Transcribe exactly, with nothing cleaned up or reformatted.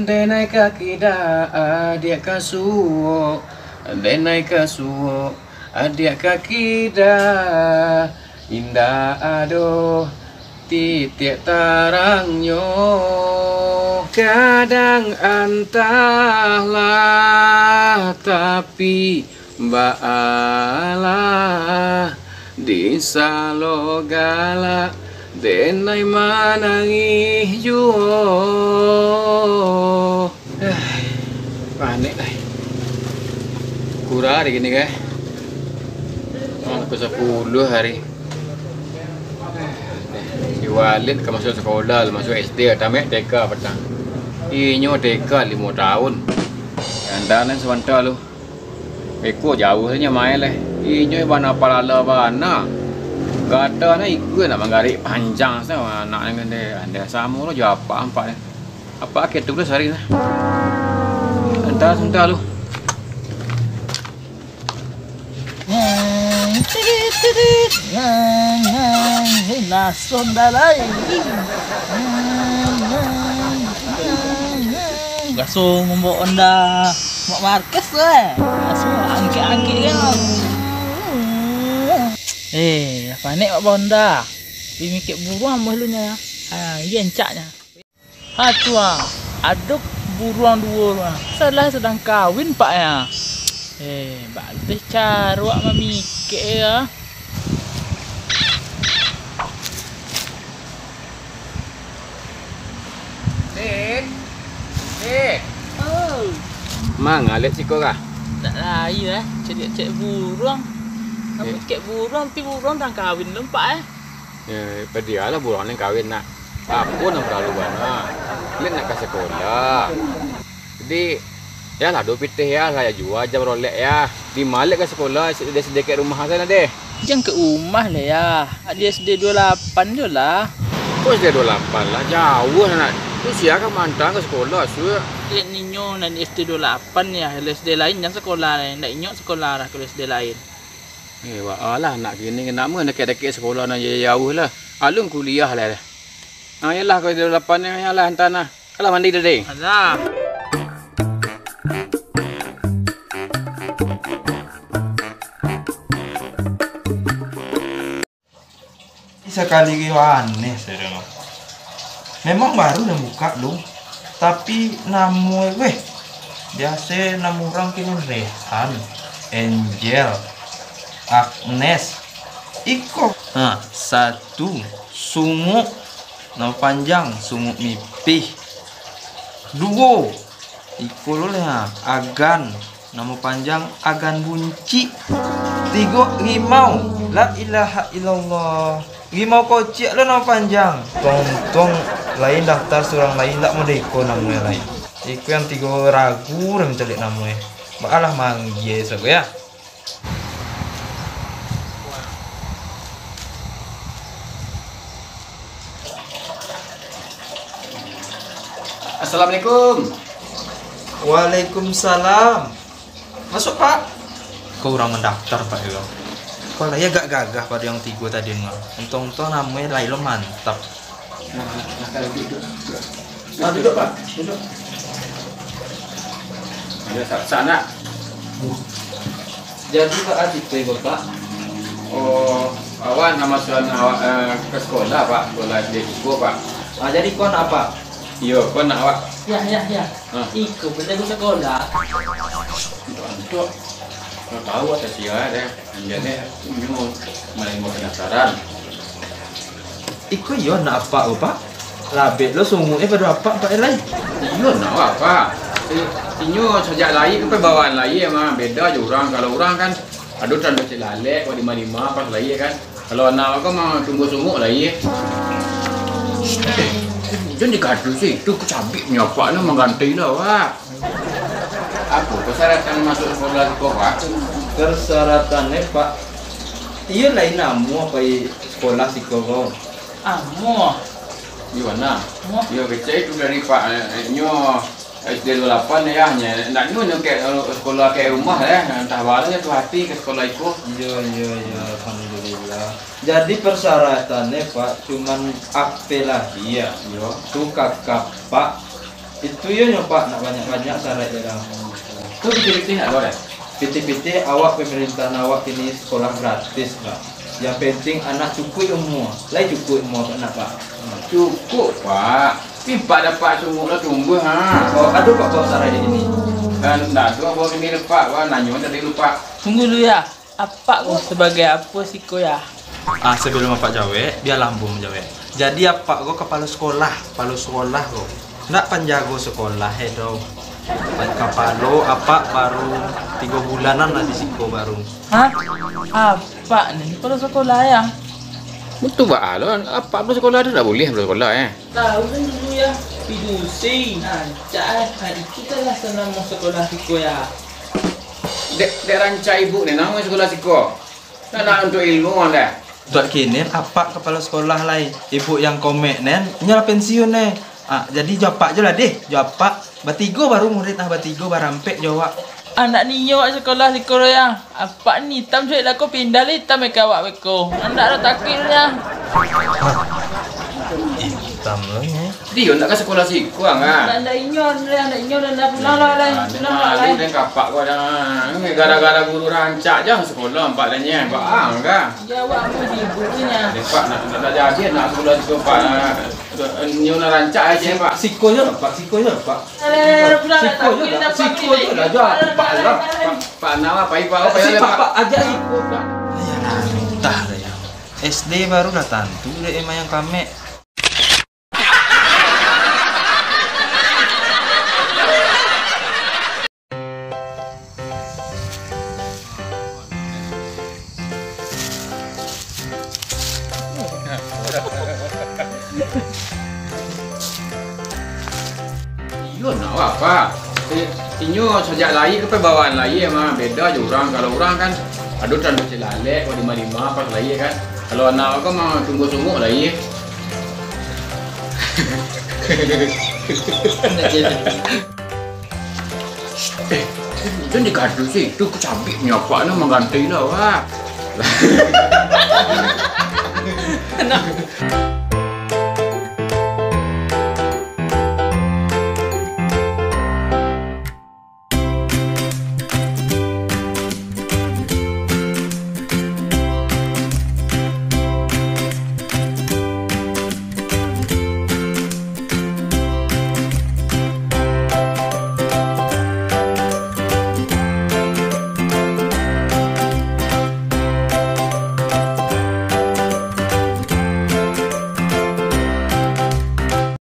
Denai ka kida, adiak ka suok, denai ka suok, adiak ka kida, indak ado titiak tarangnyo. Kadang antahlah, tapi baalah, di salo galak, denai manangih juo. Panek lai. Kurang hari kini, kan? Malam ke sapuluah hari. Si Walid ka masuak sakolah, masuak S D, tamaik T K patang. Inyo T K limo taun. Andalan sabanta lu. Iko jauah nyo main lai. Inyo bana palala bana. Gata nyo ikua nak manggarik panjang sa anak nyo kan deh. Andai samo lo jo apak ampak deh. Apak akhir tu lah sehari lah. Entah, entah lu. Lah sonda lai. Raso mambaok onda mak markas tu, eh. Raso angkek-angkek kan. Eh, panek mak baok onda. Bi mikek buruang ambo dulunyo, ya. Ha, iyo encaknyo. Ha, tu, ah. Ado buruang duo tu, ah. Salah sadang kawin, Pak, ya. Eh, baleh caro awak mamikek, ya. Dek. Dek. Oh. Manga lek siko kah? Nak lai lah, cek-cek buruang. Nak Eh. Cek buruang, tapi buruang dah kawin lom, Pak, eh. Ya, padialah buruang ni kawin nak. Apo nan paralu bana? Lek nak ka sakolah. Jadi, ya lah, duo pitih ya, lah ya jua jam rolek ya. Di ma lek ka sakolah, di S D dek rumah sajo lah deh. Jan ka umah lah ya. Di S D duo lapan jo lah. Kok S D duo lapan lah, jauah nak. Tu sia ka maanta ka sakolah, suak. Lek ninyo nan di S D duo lapan ya, kalau S D lain jan sakolah lah. Ndak inyo sakolah lah kalau S D lain. Eh, wak alah, anak kini nak ma dakek-dakek sakolah nan jauah lah. Alun kuliah lah. Ah, yalah, kalau duo lapan ni, yalah, hantar nah. Alah, mandi tadi. Alah. Sakali rio aneh, saudara. Memang baru nan buka lu, tapi namo e, weh, biaso namo urang kini Rehan, Angel, Agnes, iko. Ha, satu, Sunguk, namo panjang, Sunguk Mipih. Duo, iko lo leh, ha, Agan, namo panjang Agan Buncik. Tigo, Rimau. La ilaha illallah. Rimau kocek lo namo panjang. Tong-tong lain daftar surang lain, ndak model iko namo e lain. Iko yang tigo ragu dah mancaliak namo e. Baalah manggia esok ya. Assalamualaikum. Waalaikumsalam. Masuak, Pak. Ko urang mandaftar, Pak, yo. Ko lai agak gagah pado yang tigo tadi, mah. Untuang-untuang namo e lai lo mantap. Nah, nah, kalau duduak. Ah, duduak, Pak. Duduak. Ayo, sa-, sanak. Jadi, Pak, a, carito ko, Pak? Oh, awak nak masuak anak awak, eh, ka sakolah, Pak. Sakolah S D tigo, Pak. Ah, jadi ko anak Apak? Iyo, ko anak awak. Ya, ya, ya. Ah. Iko pun lai sakolah. Antuak, antuak. Ndak tahu atas sia deh. Anjane, inyo mulai mau penasaran. Iko iyo anak Apak ko, Pak? Labek lo sunguknyo pado Apak, Pak, lai. Iyo, anak Apak. I-, inyo sajak lahia kan bawaan lahia mah, beda jo urang. Kalau urang kan ado tando cilalek, kok lima-lima pas lahia kan. Kalau anak Apak mah tumbuah sunguk lahia. Eh, jan digaduah se, itu kecabiknyo Apak ni mangganti lah, Pak. Apo pasyaratan masuak sakolah siko, Pak? Pasyaratan e, Pak, iyo lai namuah pai sakolah siko ko. Amuah. Iyo, nah. Amuah. Iyo, kecek itu dari Pak, eh, nyo S D duo lapan ya, nya. Ndak nyo, nyo kek, eh, sakolah kek rumah ya, antah bala nyo tu hati ka sakolah iko. Iyo, iyo, iyo, alhamdulillah. Jadi pasyaratan e, Pak, cuman akte lahia. Iyo. Tu kakak Pak Itu yo nyo, Pak, nak banyak-banyak saraiknyo dah. Tu pitih-pitih nak lo, eh? Pitih-pitih awak, pamarintahan awak kini sekolah gratis, Pak. Yang penting anak cukuik umua. Lai cukuik umua, Pak, nak, Pak? Cukuik, Pak. Tapi Pak dapek sungguah lah tumbuah, ha. Oh, ado, Pak, bawa saraik di sini? Kan ndak ado bawa kini, Pak. Wah, nanyo tadi lu, Pak. Tunggu dulu, ya. Apak ko sabagai apo siko, ya? Ah, sabalum apak jawek, bialah ambo manjawek. Jadi apak ko kapalo sekolah, kapalo sekolah ko. Ndak panjago sekolah, eh, do. Kapalo apak baru tigo bulanan lah di siko baru. Hah? Apak ni kapalo sekolah, ya? Batua baa lo, apak kapalo sekolah tu ndak buliah kapalo sekolah, eh. Tahu kan dulu, ya, pidusi, rancak, eh. Nah, itu lah sanamo sekolah siko, ya. Dek, dek rancak ibuk ni, namo sekolah siko? Nak, nak untuak ilmu anda. Untuak kini, apak kapalo sekolah lai. Ibuk yang komek nen, inyo lah pensiun, eh. Ah, jadi jo apak jo lah deh, jo apak. Batigo baru murid, ah, batigo barampek jo awak. Anak nio awak sekolah siko, ya. Apak ni itam, cek lah ko pindah lah itam ka awak beko. Anak dah takuik, ya. Hah. Itam lo nyo. Dio ndak ka sekolah siko, Angah? Ndak, ndak inyo, ndak, ndak inyo, ndak, ndak pulang lah, lai. Ah, pulang lah, malu lai. Den kapak ko dah. Gara-gara guru rancak je sekolah, Pak, dan nyo, Pak, ah, Angah. Jawab apo sibuk tu, nyo. Ni, Pak, nak, nak, nak jadi nak sekolah siko, Pak. Nyo nak rancak aja, Pak. Siko je, Pak, siko je, Pak. Alah, alah, alah, pulang lah, siko je, Pak, siko je lah, Pak, alah, alah, alah. Pak, nak, Pak, Pak, Pak, Pak, ajak siko, Pak. Ayolah, entah lah, ya. S D baru dah tantu dek emang yang kamek. Iyo, nak apo? Eh, inyo sajak lahia ka bawaan lahia mah, beda jo urang. Kalau urang kan, ado tando cilalek, lima-lima pas lahia kan. Kalau anak ko mah tunggu sumuk lahia. Eh, jan digaduah sih, itu kecabik nyo apak ni mangganti lah, wah. Nah.